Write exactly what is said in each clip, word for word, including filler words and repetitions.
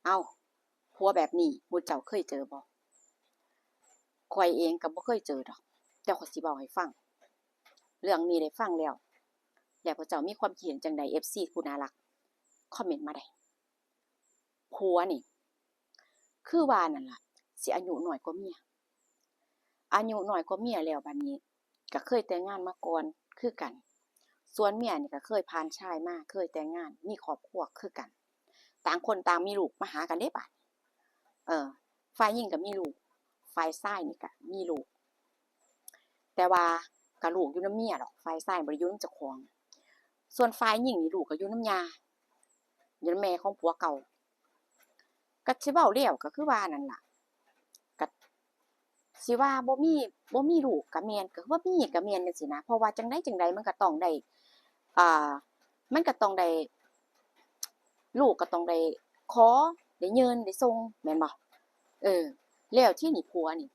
เอ้า ผัวแบบนี้หมู่เจ้าเคยเจอบ่? ข้อยเองก็บ่เคยเจอดอก แต่ข้อยสิเว้าให้ฟัง เรื่องนี้ได้ฟังแล้ว แล้วพวกเจ้ามีความคิดเห็นจั่งใด เอฟซี ผู้น่ารัก คอมเมนต์มาได้ ผัวนี่ คือว่านั่นล่ะ สิอายุน้อยกว่าเมีย อายุน้อยกว่าเมียแล้วบัดนี้ ก็เคยแต่งงานมาก่อนคือกัน ส่วนเมียนี่ก็เคยผ่านชายมา เคยแต่งงาน มีครอบครัวคือกัน ต่างคนต่างมีลูกมาหากันเด้บัด เออ ฝ่ายหญิงก็มีลูก ฝ่ายชายนี่ก็มีลูก แต่ว่าก็ลูกอยู่นำเมียดอก ฝ่ายชายบ่ได้อยู่นำเจ้าของ ส่วนฝ่ายหญิงนี่ลูกก็อยู่นำย่า อยู่นำแม่ของผัวเก่า ก็สิเว้าแล้วก็คือว่านั่นล่ะ ก็สิว่าบ่มี บ่มีลูกก็แม่น ก็ว่ามีก็แม่นจั่งซี้นะ เพราะว่าจั่งใดจั่งใดมันก็ต้องได้ อ่า มันก็ต้องได้ ลูกก็ต้องได้ขอ ได้ยื่น ได้ส่ง แม่นบ่? เออ แล้วทีนี้ผัวนี่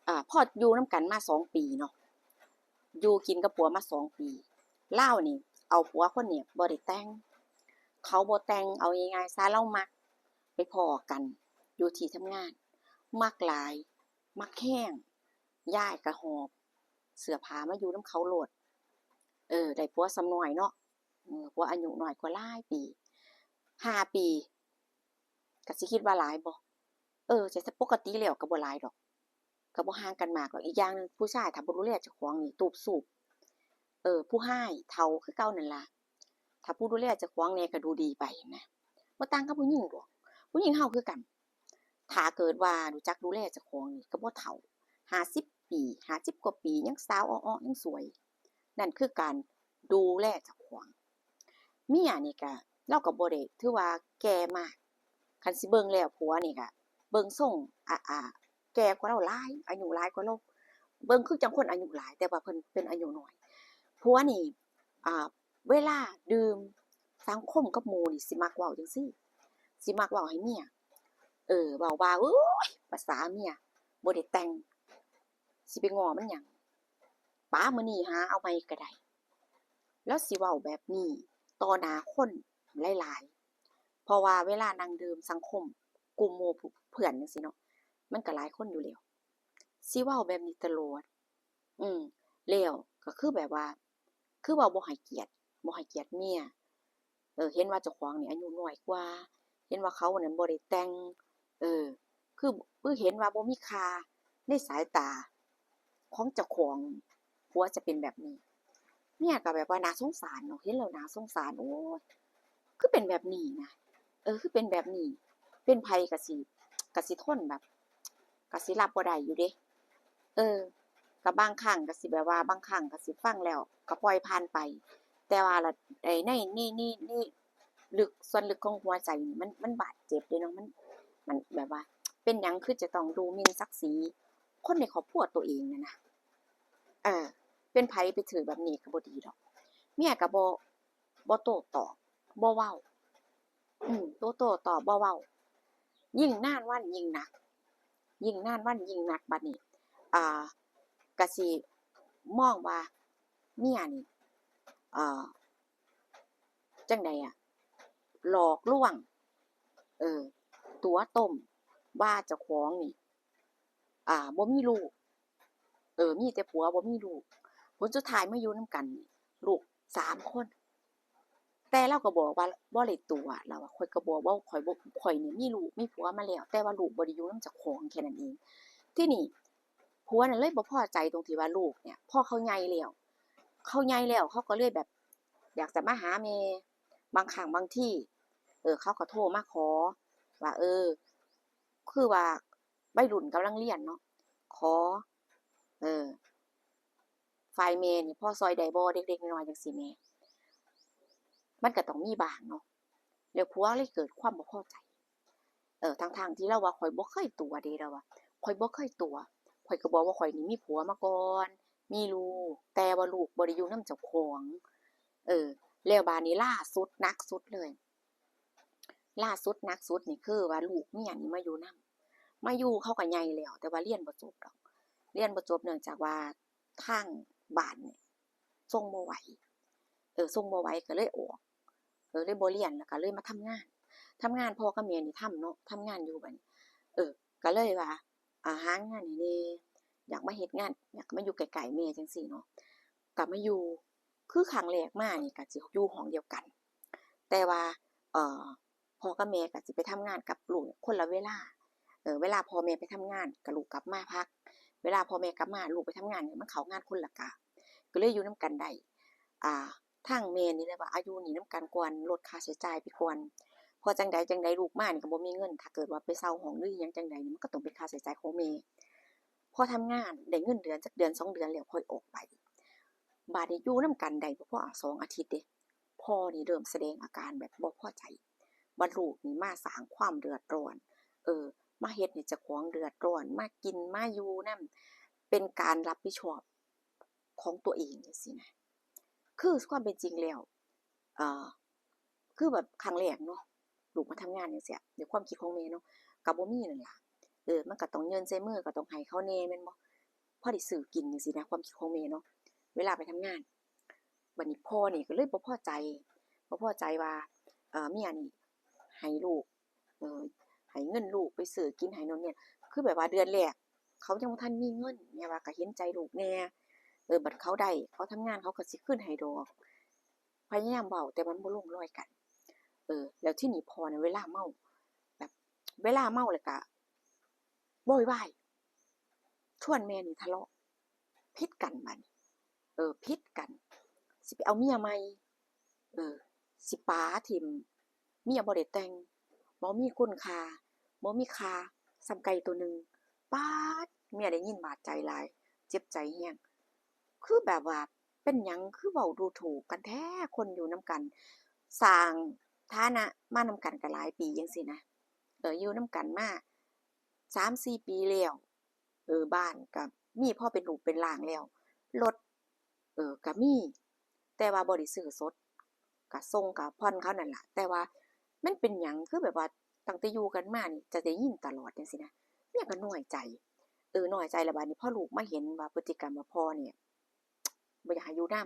อ่า พออยู่นำกันมาสองปีเนาะ อยู่กินกับผัวมาสองปี ลาวนี่เอาผัวคนนี้บ่ได้แต่ง เขาบ่แต่ง เอาง่ายๆซะ ลาวมัก ไปพ้อกันอยู่ที่ทำงาน มักหลาย มักแฮง ย้ายก็หอบเสื้อผ้ามาอยู่นำเขาโลด เออ ได้ผัวส่ำน้อยเนาะ เออ ผัวอายุน้อยกว่าหลายปี ห้าปี ก็สิคิดว่าหลายบ่? เออ แต่ปกติแล้วก็บ่หลายดอก ก็บ่ห่างกันมากดอก อีกอย่างหนึ่งผู้ชายถ้าบ่ดูแลเจ้าของนี่ตูบสูบ เออ ผู้ชายเฒ่าคือเก่านั่นล่ะ ถ้าผู้ดูแลเจ้าของแหน่ก็ดูดีไปหั้นนะ บ่ต่างกับผู้หญิงดอก ผู้หญิงเฮาคือกัน ถ้าเกิดว่ารู้จักดูแลเจ้าของนี่ก็บ่เฒ่า ห้าสิบปี ห้าสิบกว่าปียังสาวอ้อๆยังสวย นั่นคือการดูแลเจ้าของ เมียนี่ก็ ลาวก็บ่ได้ถือว่าแก่มาก คันสิเบิ่งแล้วผัวนี่ก็เบิ่งทรง อ่า อ่า แก่กว่าลาวหลาย อายุหลายกว่าลาว เบิ่งคือจั่งคนอายุหลาย แต่ว่าเพิ่นเป็นอายุน้อย ผัวนี่ อ่า เวลาดื่มสังคมกับหมู่นี่สิมักเว้าจั่งซี้ สิมักเว้าให้เมีย เออ เว้าว่า โอ๊ย ประสาเมียบ่ได้แต่ง สิไปง้อมันหยัง ป๋ามื้อนี้หาเอาใหม่ก็ได้ ลาวสิเว้าแบบนี้ต่อหน้าคนหลายๆ เพราะว่าเวลานั่งดื่มสังคมกลุ่มหมู่เพื่อนจั่งซี้เนาะ มันก็หลายคนอยู่แล้ว สิเว้าแบบนี้ตลอด อืม แล้วก็คือแบบว่า คือเว้าบ่ให้เกียรติ บ่ให้เกียรติเมีย เออ เห็นว่าเจ้าของนี่อายุน้อยกว่า เห็นว่าเขานั่นบ่ได้แต่ง เออ คือ คือเห็นว่าบ่มีค่าในสายตาของเจ้าของ ผัวจะเป็นแบบนี้ เมียก็แบบว่าน่าสงสารเนาะ เห็นแล้วน่าสงสาร โอ๊ย คือเป็นแบบนี้นะ เออ คือเป็นแบบนี้ เป็นไผก็สิ ก็สิทนแบบ ก็สิรับบ่ได้อยู่เด้ เออ ก็บางครั้งก็สิแบบว่า บางครั้งก็สิฟังแล้วก็ปล่อยผ่านไป แต่ว่าละ ไอ้ใน ใน ใน ในลึก ส่วนลึกของหัวใจนี่มัน มันบาดเจ็บเด้เนาะ มัน มันแบบว่า เป็นหยังคือจะต้องดูหมิ่นศักดิ์ศรีคนในครอบครัวตัวเองนั่นนะ เออ เป็นไผไปถือแบบนี้ก็บ่ดีดอก เมียก็บ่ บ่โต้ตอบ บ่เว้า อืม บ่โต้ตอบ บ่เว้า ยิ่งนานวันยิ่งหนัก ยิ่งนานวันยิ่งหนัก บัดนี้ อ่า ก็สิมองว่าเมียนี่ เอ่อ จั่งใดอะ หลอกลวง เออ ตั๋วต้ม ว่าเจ้าของนี่ อ่า บ่มีลูก เออ มีแต่ผัวบ่มีลูก ผลสุดท้ายมาอยู่นำกันนี่ ลูกสามคน แต่ลาวก็บอกว่าบ่ได้ตั๋ว ลาวว่า ข้อยก็บอกว่าข้อยบ่ ข้อยนี่มีลูกมีผัวมาแล้ว แต่ว่าลูกบ่ได้อยู่นำเจ้าของ แค่นั้นเอง ทีนี้ผัวน่ะเลยบ่พอใจตรงที่ว่าลูกเนี่ย พอเขาใหญ่แล้ว เขาใหญ่แล้ว เขาก็เลยแบบอยากจะมาหาแม่ บางครั้งบางที เออ เขาก็โทรมาขอว่า เออ คือว่าวัยรุ่นกำลังเรียนเนาะ ขอ เออ ฝ่ายแม่นี่พอซ่อยได้บ่ เล็กๆน้อยๆจั่งซี้แหม มันก็ต้องมีบ้างเนาะ แล้วผัวเลยเกิดความบ่พอใจ เออ ทั้งๆที่ลาวว่า ข้อยบ่เคยตั๋วเด้ ลาวว่า ข้อยบ่เคยตั๋ว ข้อยก็บอกว่าข้อยนี่มีผัวมาก่อน มีลูก แต่ว่าลูกบ่ได้อยู่นำเจ้าของ เออ แล้วบาดนี้ล่าสุดหนักสุดเลย ล่าสุดหนักสุดนี่คือว่าลูกเมียนี่มาอยู่นำ มาอยู่เขาก็ใหญ่แล้ว แต่ว่าเรียนบ่จบดอก เรียนบ่จบเนื่องจากว่าทางบ้านนี่ส่งบ่ไหว เออ ส่งบ่ไหวก็เลยออก เออ เลยบ่เรียน แล้วก็เลยมาทำงาน ทำงาน พ่อกับแม่นี่ทำเนาะ ทำงานอยู่บัดนี้ เออ ก็เลยว่า อ่า หางานให้แหน่ อยากมาเฮ็ดงาน อยากมาอยู่ใกล้ๆแม่จั่งซี้เนาะ ก็มาอยู่ คือครั้งแรกมานี่ก็สิอยู่ห้องเดียวกัน แต่ว่า เอ่อ พ่อกับแม่ก็สิไปทำงานกับลูกคนละเวลา เออ เวลาพ่อแม่ไปทำงานก็ลูกกลับมาพัก เวลาพ่อแม่กลับมาลูกไปทำงานเนี่ยมันเข้างานคนละกะ ก็เลยอยู่นำกันได้ อ่า ทางแม่นี่แหละว่า อายุนี่นำกันก่อน ลดค่าใช้จ่ายไปก่อน เพราะจั่งใดจั่งใดลูกมานี่ก็บ่มีเงิน ถ้าเกิดว่าไปเช่าห้องหรืออิหยังจั่งใดนี่มันก็ต้องเป็นค่าใช้จ่ายของแม่ พอทำงานได้เงินเดือนจักเดือนสองเดือนแล้วค่อยออกไป บาดนี้อยู่นำกันได้บ่พอสองอาทิตย์เด้ พ่อนี่เริ่มแสดงอาการแบบบ่พอใจ ว่าลูกนี่มาสร้างความเดือดร้อน เออ มาเฮ็ดให้เจ้าของเดือดร้อน มากินมาอยู่นำ เป็นการรับผิดชอบของตัวเองจั่งซี้นะ คือความเป็นจริงแล้ว เอ่อ คือแบบครั้งแรกเนาะ ลูกมาทำงานจั่งซี้ ในความคิดของแม่เนาะ ก็บ่มีนั่นล่ะ เออ มันก็ต้องเยินใส่มือ ก็ต้องให้เขาแหน่แม่นบ่ พอได้ซื้อกินจั่งซี้นะ ความคิดของแม่เนาะ เวลาไปทำงาน บัดนี้พ่อนี่ก็เลยบ่พอใจ บ่พอใจว่า เอ่อ เมียนี่ให้ลูก เอ่อ ให้เงินลูกไปซื้อกินให้โน่นนี่ คือแบบว่าเดือนแรกเขายังบ่ทันมีเงิน แม่ว่าก็เห็นใจลูกแหน่ เออ บัดเขาได้ เขาทำงานเขาก็สิคืนให้ดอก พยายามเว้าแต่มันบ่ลงรอยกัน เออ แล้วทีนี้พ่อน่ะเวลาเมา แบบ เวลาเมาแล้วก็โวยวาย ชวนแม่นี่ทะเลาะ ผิดกันบัดนี้ เออ ผิดกัน สิไปเอาเมียใหม่ เออ สิป๋าถิ่ม เมียบ่ได้แต่ง บ่มีคุณค่า บ่มีค่าส่ำไก่ตัวหนึ่ง ป๊าด เมียได้ยินบาดใจหลาย เจ็บใจแฮง คือแบบว่าเป็นหยังคือเว้าดูถูกกันแท้ คนอยู่นำกัน สร้างฐานะมานำกันก็หลายปีจั่งซี้นะ เออ อยู่นำกันมาสามสี่ปีแล้ว เออ บ้านก็มีพอเป็นรูปเป็นร่างแล้ว รถ เออ ก็มี แต่ว่าบ่ได้ซื้อสด ก็ส่งก็ผ่อนเขานั่นล่ะ แต่ว่ามันเป็นหยังคือแบบว่าตั้งแต่อยู่กันมานี่จะได้ยินตลอดจั่งซี้นะ เมียก็น้อยใจ เออ น้อยใจแล้วบัดนี้พอลูกมาเห็นว่าพฤติกรรมว่าพ่อเนี่ย บ่อยากให้อยู่น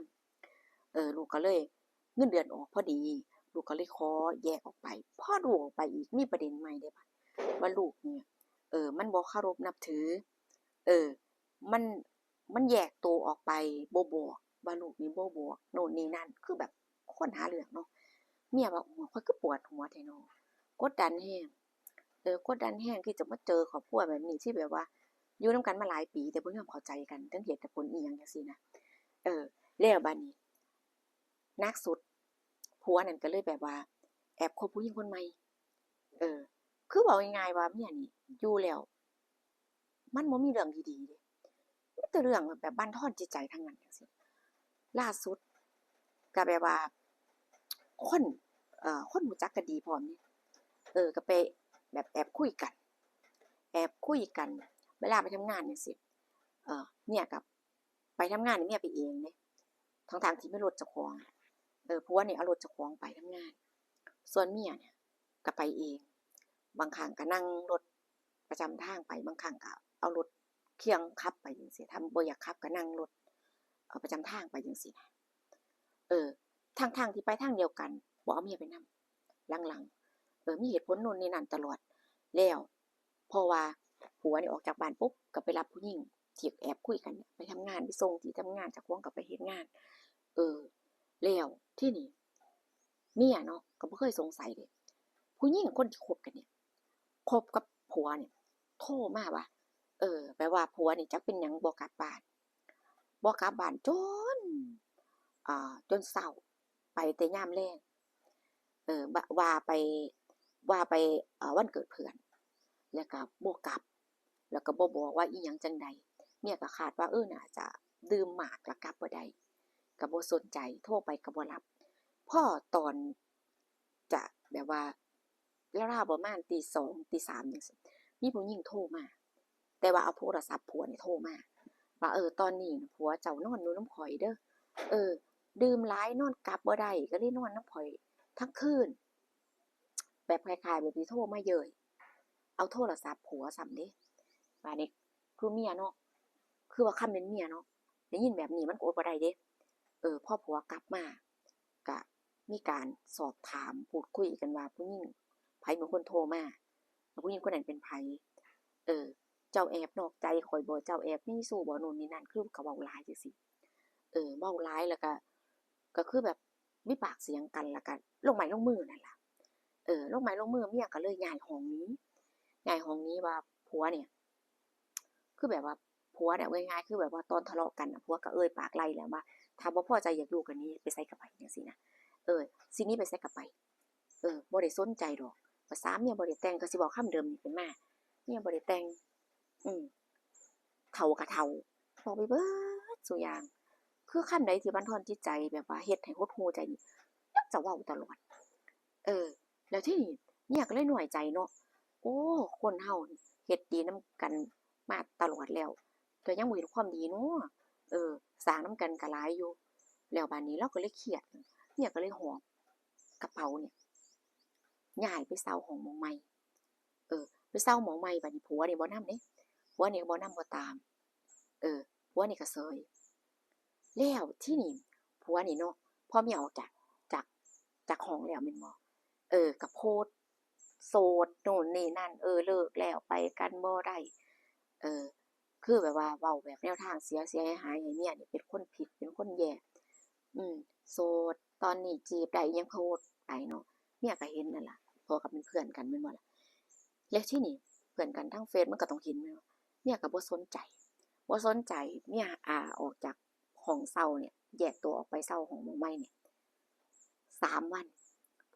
ำ เออ ลูกก็เลย เงินเดือนออกพอดี ลูกก็เลยขอแยกออกไป พอลูกออกไปอีกมีประเด็นใหม่เด้บัด ว่าลูกเนี่ย เออ มันบ่เคารพนับถือ เออ มัน มันแยกตัวออกไป บ่บอก ว่าลูกนี่บ่บอก โน่นนี่นั่น คือแบบคนหาเรื่องเนาะ เมียว่า โอ้ย ข้อยคือปวดหัวแท้เนาะ กดดันแฮง เออ กดดันแฮงที่จะมาเจอครอบครัวแบบนี้ ที่แบบว่าอยู่นำกันมาหลายปี แต่บ่ยอมเข้าใจกัน เทิงเหตุและผลอิหยังจั่งซี้นะ เออ แล้วบัดนี้ หนักสุด ผัวนั่นก็เลยแบบว่า แอบคบผู้หญิงคนใหม่ เออ คือเว้าง่ายๆว่าเมียนี่อยู่แล้ว มันบ่มีเรื่องดีๆเด้ มีแต่เรื่องแบบบั่นทอนจิตใจทั้งนั้นจั่งซี้ ล่าสุดก็แบบว่า คน เอ่อ คนรู้จักกันดีพร้อมนี่ เออ ก็ไปแบบแอบคุยกัน แอบคุยกัน เวลาไปทำงานจั่งซี้ เอ่อ เมียก็ไปทำงานนี่เมียไปเองเด้ ทั้งๆที่มีรถเจ้าของ เออ ผัวนี่เอารถเจ้าของไปทำงาน ส่วนเมียเนี่ยก็ไปเอง บางครั้งก็นั่งรถประจำทางไป บางครั้งก็เอารถเคี่ยงขับไปจั่งซี้ ถ้าบ่อยากขับก็นั่งรถ เอ่อ ประจำทางไปจั่งซี้นะ เออ ทั้งๆที่ไปทางเดียวกัน บ่เอาเมียไปนำ หลังๆ เออ มีเหตุผลโน่นนี่นั่นตลอด แล้ว เพราะว่าผัวนี่ออกจากบ้านปุ๊บ ก็ไปรับผู้หญิงที่แอบคุยกันเนี่ย ไปทำงาน ไปส่งที่ทำงาน เจ้าของก็ไปเฮ็ดงาน เออ แล้วทีนี้เมียเนาะ ก็บ่เคยสงสัยเด้ ผู้หญิงคนที่คบกันเนี่ย คบกับผัวเนี่ย โทรมาว่า เออ แบบว่าผัวนี่จักเป็นหยังบ่กลับบ้าน บ่กลับบ้านจน อ่า จนเช้า ไปแต่ยามแลง เออ ว่า ว่าไป ว่าไป เอ่อ วันเกิดเพื่อน แล้วก็บ่กลับ แล้วก็บ่บอกว่าอิหยังจั่งใด เมียก็คาดว่า เออ น่าจะดื่มมากแล้วกลับบ่ได้ ก็บ่สนใจ โทรไปก็บ่รับ พอตอนจะแบบว่า ราวๆประมาณตีสอง ตีสามจั่งซี้ มีผู้หญิงโทรมา แต่ว่าเอาโทรศัพท์ผัวนี่โทรมา ว่า เออ ตอนนี้น่ะผัวเจ้านอนอยู่นำข้อยเด้อ เออ ดื่มหลายนอนกลับบ่ได้ ก็เลยนอนนำข้อยทั้งคืน แบบคล้ายๆแบบสิโทรมาเย้ย เอาโทรศัพท์ผัวซ้ำเด้ บาดนี้คือเมียเนาะ คือว่าคันแม่นเมียเนาะ ได้ยินแบบนี้มันก็อดบ่ได้เด้ เออ พอผัวกลับมา ก็มีการสอบถามพูดคุยกันว่าผู้หญิง ผเป็นคนโทรมา แล้วผู้หญิงคนนั้นเป็นไผ เออ เจ้าแอบนอกใจข่อยบ่ เจ้าแอบมีชู้บ่ นู่นนี่นั่น คือก็เว้าหลายจั่งซี้ เออ เว้าหลายแล้วก็ ก็คือแบบมีปากเสียงกัน แล้วก็ลงไม้ลงมือนั่นล่ะ เออ ลงไม้ลงมือ เมียก็เลยย้ายห้องหนี ย้ายห้องหนีว่าผัวเนี่ย คือแบบว่าผัวเนี่ย เว้าง่ายๆ คือแบบว่าตอนทะเลาะกันน่ะ ผัวก็เอ่ยปากไล่แหละว่า ถ้าบ่พอใจอยากอยู่ก็หนีไปไสก็ไปจั่งซี้นะ เออ สิหนีไปไสก็ไป เออ บ่ได้สนใจดอก ภาษาเมียบ่ได้แต่ง ก็สิเว้าคำเดิมนี่ขึ้นมา เมียบ่ได้แต่ง อืม เฒ่าก็เฒ่า เว้าไปเบิดซุอย่าง คือคำใดที่บั่นทอนจิตใจ แบบว่าเฮ็ดให้หดหู่ใจนี่ ยังจะเว้าตลอด เออ แล้วทีนี้เมียก็เลยน้อยใจเนาะ โอ้ คนเฮานี่เฮ็ดดีนำกันมาตลอดแล้ว ก็ยังบ่เห็นความดีเนาะ เออ สร้างนำกันก็หลายอยู่ แล้วบาดนี้เลาก็เลยเครียด เมียก็เลยหอบกระเป๋าเนี่ย ย้ายไปเช่าห้องหม่องใหม่ เออ ไปเช่าหม่องใหม่ บาดนี้ผัวนี่บ่นำเด้ ผัวนี่ก็บ่นำบ่ตาม เออ ผัวนี่ก็เซย แล้วทีนี้ผัวนี่เนาะ พอเมียออกจาก จาก จากห้องแล้วแม่นบ่ เออ ก็โพสต์โสดโน่นนี่นั่น เออ เลิกแล้ว ไปกันบ่ได้ เออ คือแบบว่าเว้าแบบแนวทางเสียเสียหายๆ ให้เมียนี่เป็นคนผิด เป็นคนแย่ อืม โสด ตอนนี้จีบได้ อิหยังโพสต์ไปเนาะ เมียก็เห็นนั่นล่ะ เพราะว่าก็เป็นเพื่อนกันแม่นบ่ล่ะ แล้วทีนี้เพื่อนกันทางเฟซมันก็ต้องเห็นแม่นบ่ เมียก็บ่สนใจ บ่สนใจ เมีย อ่า ออกจากห้องเช่าเนี่ย แยกตัวออกไปเช่าห้องหม่องใหม่เนี่ย สามวัน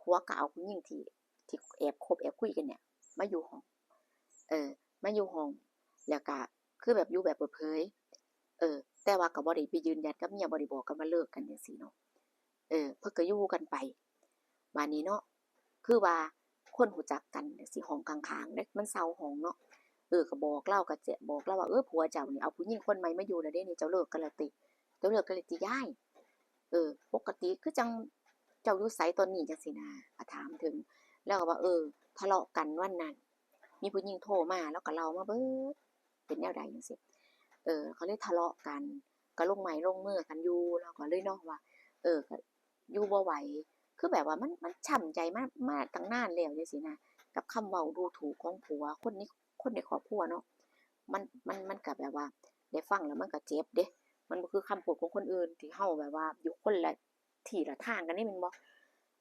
ผัวก็เอาผู้หญิงที่ ที่แอบคบแอบคุยกันเนี่ย มาอยู่ห้อง เออ มาอยู่ห้อง แล้วก็คือแบบอยู่แบบเปิดเผย เออ แต่ว่าก็บ่ได้ไปยืนยันกับเมีย บ่ได้บอกกันว่าเลิกกันจั่งซี้เนาะ เออ เพิ่นก็อยู่กันไป บาดนี้เนาะ คือว่าคนรู้จักกันจั่งซี้ ห้องข้างๆ เด้ มันเช่าห้องเนาะ เออ ก็บอกลาว ก็แจ้งบอกลาวว่า เออ ผัวเจ้านี่เอาผู้หญิงคนใหม่มาอยู่แล้วเด้นี่ เจ้าเลิกกันแล้วติ เจ้าเลิกกันแล้วติยาย เออ ปกติคือจั่งเจ้าอยู่ไสตอนนี้จั่งซี้นะ ก็ถามถึง ลาวก็ว่า เออ ทะเลาะกันวันนั้น มีผู้หญิงโทรมา ลาวก็เล่ามาเบิด เป็นแนวใดจั่งซี้ เออ ก็เลยทะเลาะกัน ก็ลงไม้ลงมือกันอยู่ ลาวก็เลยเนาะว่า เออ ก็อยู่บ่ไหว คือแบบว่ามัน มันช้ำใจมา มาตั้งนานแล้วจั่งซี้นะ กับคำเว้าดูถูกของผัว คนใน คนในครอบครัวเนาะ มัน มัน มันก็แบบว่าได้ฟังแล้วมันก็เจ็บเด้ มันบ่คือคำพูดของคนอื่นที่เฮาแบบว่าอยู่คนละที่ละทางกันนี่แม่นบ่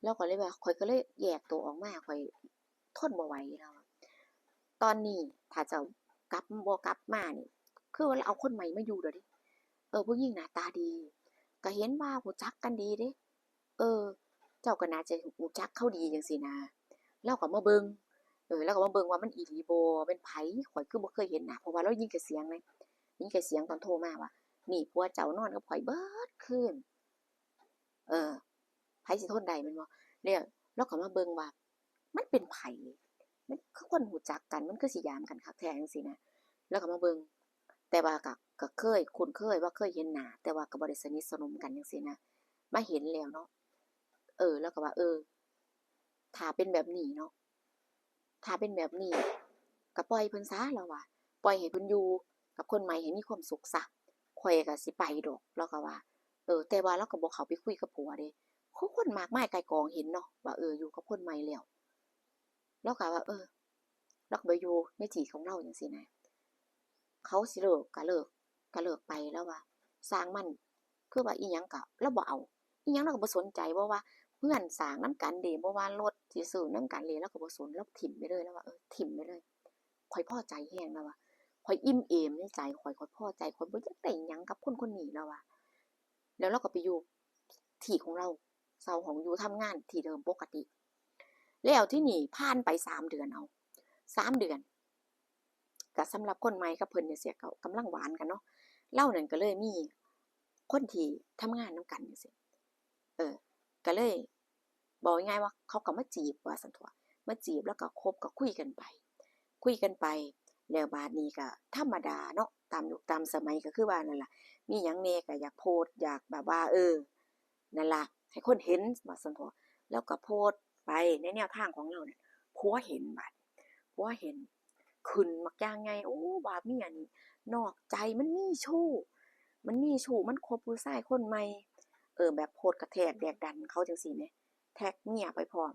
ลาวก็เลยว่า ข้อยก็เลยแยกตัวออกมา ข้อยทนบ่ไหว ลาวว่า ตอนนี้ถ้าเจ้ากลับ บ่กลับมานี่ คือว่าลาวเอาคนใหม่มาอยู่แล้วเด้ เออ ผู้หญิงหน้าตาดี ก็เห็นว่ารู้จักกันดีเด้ เออ เจ้าก็น่าจะรู้จักเขาดีจั่งซี้นะ ลาวก็มาเบิ่ง เออ ลาวก็มาเบิ่งว่ามันอีหลีบ่ เป็นไผ ข้อยคือบ่เคยเห็นหน้า เพราะว่าลาวยินแค่เสียงไง ยินแค่เสียงตอนโทรมาว่า นี่ผัวเจ้านอนกับข้อยเบิดคืน เออ ไผสิทนได้แม่นบ่ แล้วลาวก็มาเบิ่งว่า มันเป็นไผ มันคือคนรู้จักกัน มันคือสิยามกันคักแท้จั่งซี้นะ ลาวก็มาเบิ่ง แต่ว่าก็ ก็เคยคุ้นเคยว่าเคยเห็นหน้า แต่ว่าก็บ่ได้สนิทสนมกันจั่งซี้นะ มาเห็นแล้วเนาะ เออ ลาวก็ว่า เออ ถ้าเป็นแบบนี้เนาะ ถ้าเป็นแบบนี้ก็ปล่อยเพิ่นซะ ลาวว่า ปล่อยให้เพิ่นอยู่กับคนใหม่ให้มีความสุขซะ ข้อยก็สิไปดอก ลาวก็ว่า เออ แต่ว่าลาวก็บ่เข้าไปคุยกับผัวเด้ คือคนมากมายก่ายกองเห็นเนาะ ว่า เออ อยู่กับคนใหม่แล้ว ลาวก็ว่า เออ ลาวก็ไปอยู่ในที่ของลาวจั่งซี้นะ เขาสิเลิกก็เลิก ก็เลิกไป ลาวว่า ซ่างมัน คือว่าอิหยังก็ลาวบ่เอา อิหยังลาวก็บ่สนใจ บ่ว่าเฮือนสร้างนำกันเด้ บ่ว่ารถสิซื้อนำกันเด้ ลาวก็บ่สน ลาวถิ่มไปเลย ลาวว่า เออ ถิ่มไปเลย ข้อยพอใจแฮง ลาวว่า ข้อยอิ่มเอมในใจข้อย ข้อยพอใจ ข้อยบ่อยากได้หยังกับคนคนนี้ ลาวว่า แล้วลาวก็ไปอยู่ที่ของลาว เช่าห้องอยู่ ทำงานที่เดิมปกติ แล้วทีนี้ผ่านไปสามเดือน เอา สามเดือน ก็สำหรับคนใหม่กับเพิ่นจั่งซี้ก็กำลังหวานกันเนาะ ลาวนั่นก็เลยมีคนที่ทำงานนำกันจั่งซี้ เออ ก็เลย เว้าง่ายๆว่าเขาก็มาจีบว่าซั้นตั่ว มาจีบ แล้วก็คบก็คุยกันไป คุยกันไป แล้วบาดนี้ก็ธรรมดาเนาะ ตามยุคตามสมัยก็คือว่านั่นล่ะ มีหยังแหน่ก็อยากโพสต์ อยากแบบว่า เออ นั่นล่ะ ให้คนเห็นว่าซั้นตั่ว แล้วก็โพสต์ไปในแนวทางของลาวเนี่ย ผัวเห็นบาด ผัวเห็น ขึ้นบักอย่างใหญ่ โอ้ ว่าเมียนี่นอกใจ มันมีชู้ มันมีชู้ มันคบผู้ชายคนใหม่ เออ แบบโพสต์กระแทกแดกดันเขาจั่งซี้แหม แท็กเมียไปพร้อม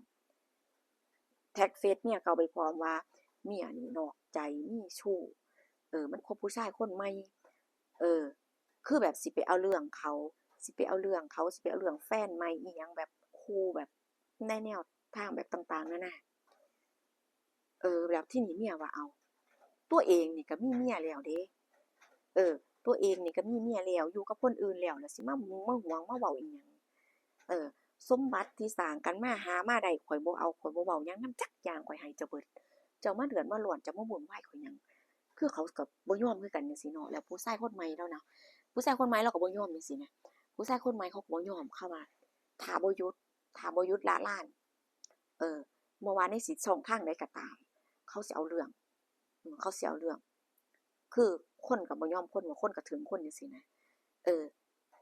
แท็กเฟซเมียเก่าไปพร้อมว่า เมียนี่นอกใจ มีชู้ เออ มันคบผู้ชายคนใหม่ เออ คือแบบสิไปเอาเรื่องเขา สิไปเอาเรื่องเขา สิไปเอาเรื่องแฟนใหม่อีหยัง แบบคู่ แบบในแนวทางแบบต่างๆนานา เออ แล้วทีนี้เมียว่า เอา ตัวเองนี่ก็มีเมียแล้วเด้ เออ ตัวเองนี่ก็มีเมียแล้ว อยู่กับคนอื่นแล้ว แล้วสิมาหึงมาหวงมาเว้าอีหยัง เออ สมบัติที่สร้างกันมาหามาได้ ข้อยบ่เอา ข้อยบ่เว้าหยังนำจักอย่าง ข้อยให้เจ้าเบิด เจ้ามาเดือดมาร้อน เจ้ามาวุ่นวายข้อยหยัง คือเขาก็บ่ยอมคือกันจั่งซี้เนาะ แล้วผู้ชายคนใหม่ลาวนะ ผู้ชายคนใหม่ลาวก็บ่ยอมจั่งซี้นะ ผู้ชายคนใหม่เขาก็บ่ยอม เขาว่า ถ้าบ่หยุด ถ้าบ่หยุดละลาน เออ บ่ว่าในสิช่องทางใดก็ตาม เขาสิเอาเรื่อง อืม เขาสิเอาเรื่อง คือคนก็บ่ยอมคน ว่าคนก็เถิงคนจั่งซี้นะ เออ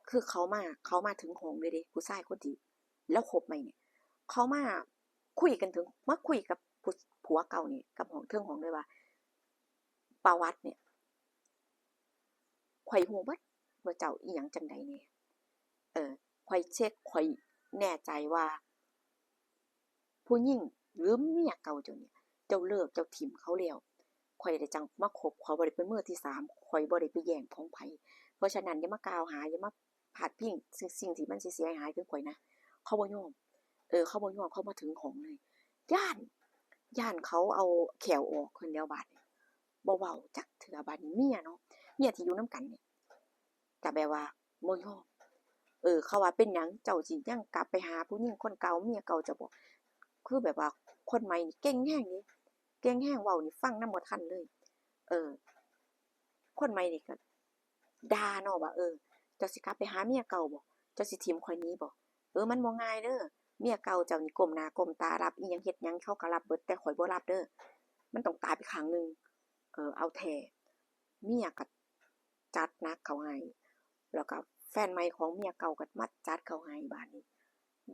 คือเขามา เขามาถึงห้องเลยเด้ ผู้ชายคนที่ลาวคบใหม่เนี่ย เขามาคุยกันถึง มาคุยกับผู้ ผัวเก่านี่ กับห้อง เทิงห้องเลยว่า ประวัติเนี่ย ข้อยฮู้เบิดว่าเจ้าอิหยังจั่งใดแหน่ เออ ข้อยเช็ก ข้อยแน่ใจว่า ผู้หญิงหรือเมียเก่าเจ้าเนี่ย เจ้าเลิก เจ้าถิ้มเขาแล้ว ข้อยได้จั่งมาคบ ข้อยบ่ได้เป็นมือที่สาม ข้อยบ่ได้ไปแย่งของไผ เพราะฉะนั้นอย่ามากล่าวหา อย่ามาพาดพิงสิ่ง สิ่งที่มันสิเสียหายถึงข้อยนะ เขาบ่ยอม เออ เขาบ่ยอม เขามาถึงห้องเลย ย้าน ย้านเขาเอาแข้วออก เพิ่นแล้วบาดนี้ บ่เว้าจักเทื่อ บาดนี้เมียเนาะ เมียที่อยู่นำกันนี่ ก็แบบว่าบ่ยอม เออ เขาว่า เป็นหยังเจ้าสิยังกลับไปหาผู้หญิงคนเก่า เมียเก่าเจ้าบ่ คือแบบว่าคนใหม่นี่เก่งแฮงเด้ เก่งแฮง เว้านี่ฟังนำบ่ทันเลย เออ คนใหม่นี่ก็ด่าเนาะว่า เออ เจ้าสิกลับไปหาเมียเก่าบ่ เจ้าสิถิ้มข้อยหนีบ่ เออ มันบ่ง่ายเด้อ เมียเก่าเจ้านี่ก้มหน้าก้มตารับอิหยัง เฮ็ดหยังเขาก็รับเบิด แต่ข้อยบ่รับเด้อ มันต้องตายไปข้างหนึ่ง เออ เอาแท้ เมียก็จัดหนักเข้าให้ แล้วก็แฟนใหม่ของเมียเก่าก็มาจัดเข้าให้ บาดนี้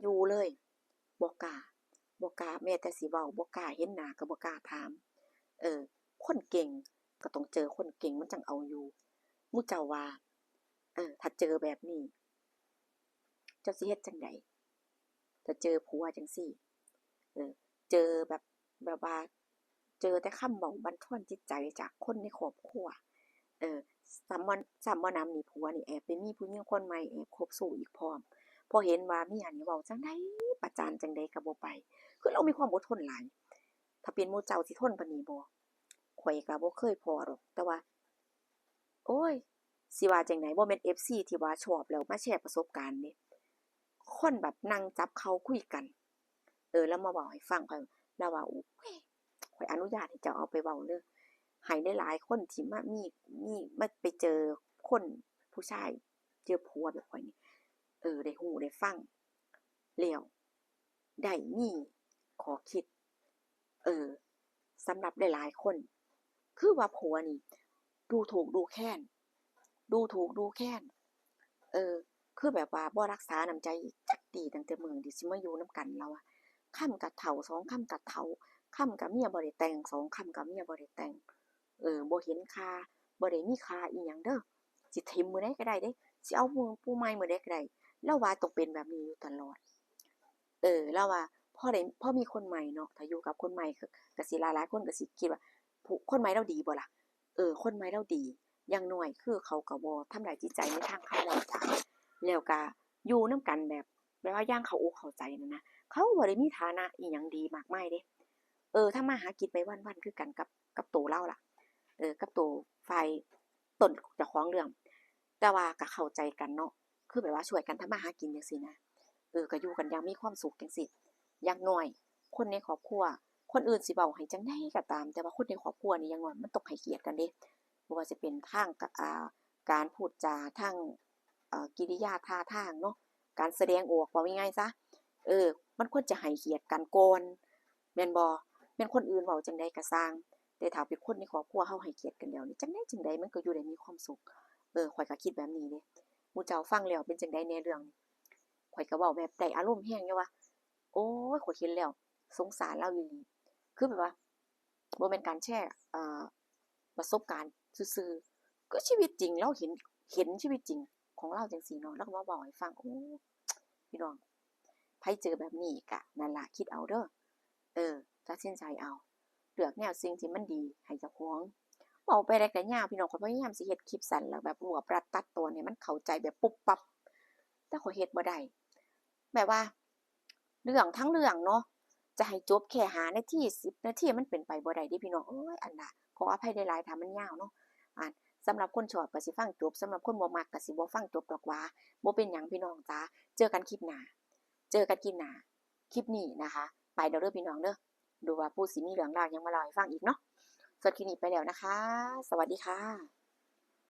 อยู่เลย บ่กล้า บ่กล้าแม้แต่สิเว้า บ่กล้าเห็นหน้าก็บ่กล้าถาม เออ คนเก่งก็ต้องเจอคนเก่งมันจั่งเอาอยู่ หมู่เจ้าว่า เออ ถ้าเจอแบบนี้ เจ้าสิเฮ็ดจั่งใด ถ้าเจอผัวจั่งซี้ เออ เจอแบบ แบบว่า เจอแต่คำเว้าบั่นทอนจิตใจจากคนในครอบครัว เออ ซ้ำบ่ ซ้ำบ่หนำนี่ ผัวนี่แอบไปมีผู้หญิงคนใหม่ แอบคบชู้อีกพร้อม พอเห็นว่าเมียนี่เว้าจั่งใด ประจานจั่งใดก็บ่ไป คือลาวมีความอดทนหลาย ถ้าเป็นหมู่เจ้าสิทนปานนี้บ่ ข้อยก็บ่เคยพ้อดอก แต่ว่า โอ้ย สิว่าจั่งใด บ่แม่นเอฟซีที่ว่าชอบแล้วมาแชร์ประสบการณ์เด้ คนแบบนั่งจับเข่าคุยกัน เออ ลาวมาเว้าให้ฟัง ข้อย ลาวว่า โอ้ย ข้อยอนุญาตให้เจ้าเอาไปเว้าเด้อ ให้หลายๆคนที่มามี มี มาไปเจอคนผู้ชาย เจอผัวแบบข้อยนี่ เออ ได้ฮู้ได้ฟัง แล้วได้มีข้อคิด เออ สำหรับหลายๆคน คือว่าผัวนี่ ดูถูกดูแคลน ดูถูกดูแคลน เออ คือแบบว่าบ่รักษาน้ำใจจักตี้ ตั้งแต่มื้อที่สิมาอยู่นำกัน ลาวว่า คำกะเฒ่า สองคำกะเฒ่า คำกะเมียบ่ได้แต่ง สองคำกะเมียบ่ได้แต่ง เออ บ่เห็นค่า บ่ได้มีค่าอิหยังเด้อ สิถิ้มมื้อใดก็ได้เด้ สิเอาผู้ ผู้ใหม่มื้อใดก็ได้ ลาวว่าต้องเป็นแบบนี้อยู่ตลอด เออ ลาวว่าพอได้ พอมีคนใหม่เนาะ ถ้าอยู่กับคนใหม่ก็ ก็สิหลายๆคนก็สิคิดว่า ผู้ คนใหม่ลาวดีบ่ล่ะ เออ คนใหม่ลาวดี อย่างน้อยคือเขาก็บ่ทำร้ายจิตใจในทางคำเว้าจา แล้วก็อยู่นำกันแบบ แบบว่าอย่างเข้าอกเข้าใจนั่นนะ เขาบ่ได้มีฐานะอิหยังดีมากมายเด้ เออ ทำมาหากินไปวันๆคือกันกับ กับโตลาวล่ะ เออ กับโตฝ่ายต้นเจ้าของเรื่อง แต่ว่าก็เข้าใจกันเนาะ คือแบบว่าช่วยกันทำมาหากินจั่งซี้นะ เออ ก็อยู่กันอย่างมีความสุขจั่งซี้ อย่างน้อยคนในครอบครัว คนอื่นสิเว้าให้จั่งใดก็ตาม แต่ว่าคนในครอบครัวนี่อย่างน้อยมันต้องให้เกียรติกันเด้ บ่ว่าสิเป็นทางกะ อ่า การพูดจา ทาง เอ่อ กิริยาท่าทางเนาะ การแสดงออก เว้าง่ายๆซะ เออ มันควรจะให้เกียรติกันก่อน แม่นบ่ แม่นคนอื่นเว้าจั่งใดก็ซ่าง แต่ถ้าเป็นคนในครอบครัวเฮาให้เกียรติกันแล้วนี่ จั่งใดจั่งใดมันก็อยู่ได้มีความสุข เออ ข้อยก็คิดแบบนี้เด้ หมู่เจ้าฟังแล้วเป็นจั่งใดแหน่เรื่องนี้ ข้อยก็เว้าแบบได้อารมณ์แฮงอยู่ว่า โอ้ย ข้อยเห็นแล้วสงสารลาวอีหลี คือแบบว่า บ่แม่นการแชร์ เอ่อ ประสบการณ์ซื่อๆ ก็ชีวิตจริง ลาวเห็น เห็นชีวิตจริงของลาวจั่งซี้เนาะ ลาวก็มาเว้าให้ฟัง โอ้ พี่น้อง ไผเจอแบบนี้ก็นั่นล่ะ คิดเอาเด้อ เออ ตัดสินใจเอา เลือกแนวสิ่งที่มันดีให้เจ้าของ เว้าไปได้ก็ยาวพี่น้อง ข้อยพยายามสิเฮ็ดคลิปสั้นแล้วแบบรวบรัดตัดตอนให้มันเข้าใจแบบปุ๊บปั๊บ แต่ข้อยเฮ็ดบ่ได้ แบบว่า เรื่องทั้งเรื่องเนาะ จะให้จบแค่ห้านาที สิบนาที มันเป็นไปบ่ได้เด้พี่น้องเอ้ย อันน่ะ ขออภัยหลายๆ ถ้ามันยาวเนาะ อ่า สำหรับคนชอบก็สิฟังจบ สำหรับคนบ่มักก็สิบ่ฟังจบดอกหวา บ่เป็นหยังพี่น้องจ๋า เจอกันคลิปหน้า เจอกันคลิปหน้า คลิปนี้นะคะ ไปแล้วเด้อพี่น้องเด้อ ดูว่าปูสิมีเรื่องราวหยังมาเล่าให้ฟังอีกเนาะ สำหรับคลิปนี้ไปแล้วนะคะ สวัสดีค่ะ